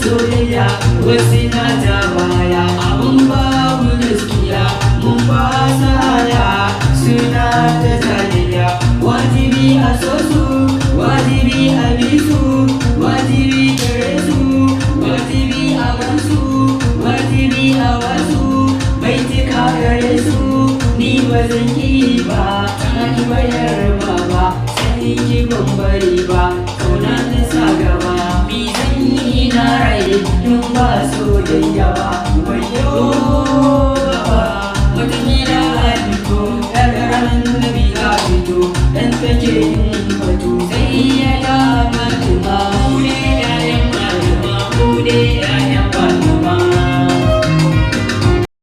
Soyayya wasu na ta baya. Abun babu gaskiya, mun ba haya, suna ta jayayya. Wajibi a so su, wajibi a bi su, wajibi gare su, wajibi a gansu, wajibi a wasu, baitika gare su. Ni ba zan ki ba, na ki bayar ba, sai ki ban bari ba, kauna ta sa gaba. Mi zan yi na rai in ba soyayya ba? Wayo ba, wataƙila a fito, yar annabi ta fito, dan take yin